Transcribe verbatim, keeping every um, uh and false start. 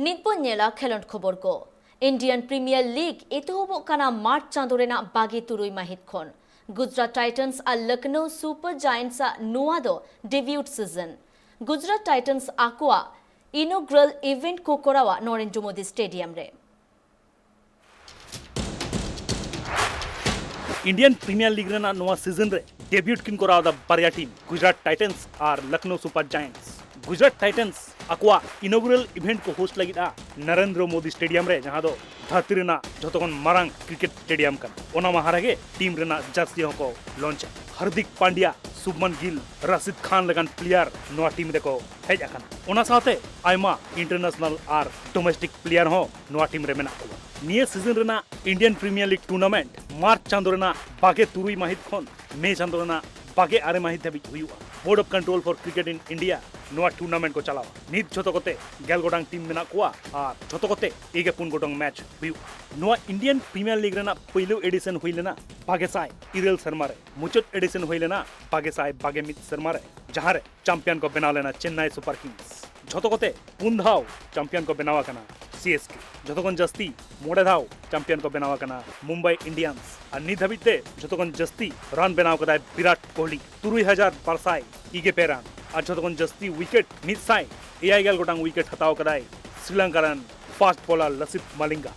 ᱱᱤᱛ ᱵᱚᱱ ᱧᱮᱞᱟ ᱠᱷᱮᱞᱚᱸᱰ ᱠᱷᱚᱵᱚᱨ ᱠᱚ᱾ Indian Premier League ᱮᱛᱚᱦᱚᱵᱚᱜ ᱠᱟᱱᱟ ᱢᱟᱨᱪ ᱪᱟᱸᱫᱚ ᱨᱮᱱᱟᱜ ᱵᱟᱜᱮ ᱛᱩᱨᱩᱭ ᱢᱟᱹᱦᱤᱛ ᱠᱷᱚᱱ᱾ Gujarat Titans ᱟᱨ Lucknow Super Giants ᱟᱜ ᱱᱚᱣᱟ ᱫᱚ debut season᱾ Gujarat Titans ᱟᱠᱚᱣᱟᱜ inaugural event ᱠᱚ ᱠᱚᱨᱟᱣᱟ ᱱᱚᱨᱮᱱᱫᱨᱚ ᱢᱳᱫᱤ Stadium ᱨᱮ᱾ Indian Premier League ᱨᱮᱱᱟᱜ ᱱᱚᱣᱟ season ᱨᱮ debut ᱠᱤᱱ ᱠᱚᱨᱟᱣ ᱮᱫᱟ ᱵᱟᱨᱭᱟ team, Gujarat Titans ᱟᱨ Lucknow Super Giants᱾ Gujarat Titans ᱟᱠᱚᱣᱟᱜ inaugural event ᱠᱚ host ᱞᱟᱹᱜᱤᱫᱼᱟ ᱱᱚᱨᱮᱱᱫᱨᱚ ᱢᱳᱫᱤ Stadium ᱨᱮ, ᱡᱟᱦᱟᱸ ᱫᱚ ᱫᱷᱟᱹᱨᱛᱤ ᱨᱮᱱᱟᱜ ᱡᱷᱚᱛᱚ ᱠᱷᱚᱱ ᱢᱟᱨᱟᱝ cricket stadium ᱠᱟᱱᱟ᱾ ᱚᱱᱟ ᱢᱟᱦᱟ ᱨᱮᱜᱮ team ᱨᱮᱱᱟᱜ jersey ᱦᱚᱸᱠᱚ launch ᱟ᱾ ᱦᱟᱨᱫᱤᱠ ᱯᱟᱱᱰᱭᱟ, ᱥᱩᱵᱢᱟᱱ ᱜᱤᱞ, ᱨᱟᱥᱤᱫ ᱠᱷᱟᱱ ᱞᱮᱠᱟᱱ player ᱱᱚᱣᱟ team ᱨᱮᱠᱚ ᱦᱮᱡ ᱟᱠᱟᱱᱟ᱾ ᱚᱱᱟ ᱥᱟᱶᱛᱮ ᱟᱭᱢᱟ international ᱟᱨ domestic player ᱦᱚᱸ ᱱᱚᱣᱟ team ᱨᱮ ᱢᱮᱱᱟᱜ ᱠᱚᱣᱟ᱾ ᱱᱤᱭᱟᱹ season ᱨᱮᱱᱟᱜ Indian Premier League tournament March ᱪᱟᱸᱫᱚ ᱨᱮᱱᱟᱜ ᱵᱟᱜᱮ ᱛᱩᱨᱩᱭ ᱢᱟᱹᱦᱤᱛ ᱠᱷᱚᱱ ᱢᱮ ᱪᱟᱸᱫᱚ ᱨᱮᱱᱟᱜ ᱵᱟᱜᱮ ᱟᱨᱮ ᱢᱟᱹᱦᱤᱛ ᱫᱷᱟᱹᱵᱤᱡ ᱦᱩᱭᱩᱜᱼᱟ᱾ Board of Control for Cricket in India ᱱᱚᱣᱟ tournament ᱠᱚ ᱪᱟᱞᱟᱣᱟ᱾ ᱱᱤᱛ ᱡᱷᱚᱛᱚ ᱠᱚᱛᱮ ᱜᱮᱞ ᱜᱚᱴᱟᱝ team ᱢᱮᱱᱟᱜ ᱠᱚᱣᱟ ᱟᱨ ᱡᱷᱚᱛᱚ ᱠᱚᱛᱮ ᱮᱜᱮ ᱯᱩᱱ ᱜᱚᱴᱟᱝ match ᱦᱩᱭᱩᱜᱼᱟ᱾ ᱱᱚᱣᱟ Indian Premier League ᱨᱮᱱᱟᱜ ᱯᱩᱭᱞᱩ edition ᱦᱩᱭ ᱞᱮᱱᱟ ᱵᱟᱜᱮ ᱥᱟᱭ ᱤᱨᱟᱹᱞ ᱥᱮᱨᱢᱟ ᱨᱮ, ᱢᱩᱪᱟᱹᱫ edition ᱦᱩᱭ ᱞᱮᱱᱟ ᱵᱟᱜᱮ ᱥᱟᱭ ᱵᱟᱜᱮ ᱢᱤᱫ ᱥᱮᱨᱢᱟ ᱨᱮ, ᱡᱟᱦᱟᱸ ᱨᱮ champion ᱠᱚ ᱵᱮᱱᱟᱣ ᱞᱮᱱᱟ Chennai Super Kings᱾ ᱡᱷᱚᱛᱚ ᱠᱚᱛᱮ ᱯᱩᱱ ᱫᱷᱟᱣ champion ᱠᱚ ᱵᱮᱱᱟᱣ ᱟᱠᱟᱱᱟ C S K᱾ ᱡᱷᱚᱛᱚ ᱠᱷᱚᱱ ᱡᱟᱹᱥᱛᱤ ᱢᱚᱬᱮ ᱫᱷᱟᱣ champion ᱠᱚ ᱵᱮᱱᱟᱣ ᱟᱠᱟᱱᱟ Mumbai Indians᱾ ᱟᱨ ᱱᱤᱛ ᱫᱷᱟᱹᱵᱤᱡ ᱛᱮ ᱡᱷᱚᱛᱚ ᱠᱷᱚᱱ ᱡᱟᱹᱥᱛᱤ run ᱵᱮᱱᱟᱣ ᱠᱟᱫᱟᱭ ᱵᱤᱨᱟᱴ ᱠᱳᱦᱞᱤ, ᱛᱩᱨᱩᱭ ᱦᱟᱡᱟᱨ ᱵᱟᱨ ᱥᱟᱭ ᱤᱜᱮ ᱯᱮ run᱾ ᱟᱨ ᱡᱷᱚᱛᱚ ᱠᱷᱚᱱ ᱡᱟᱹᱥᱛᱤ wicket, ᱢᱤᱫ ᱥᱟᱭ ᱮᱭᱟᱭ ᱜᱮᱞ ᱜᱚᱴᱟᱝ wicket ᱦᱟᱛᱟᱣ ᱠᱟᱫᱟᱭ ᱥᱨᱤᱞᱚᱝᱠᱟ ᱨᱮᱱ fast bowler ᱞᱟᱥᱤᱛ ᱢᱟᱞᱤᱝᱜᱟ᱾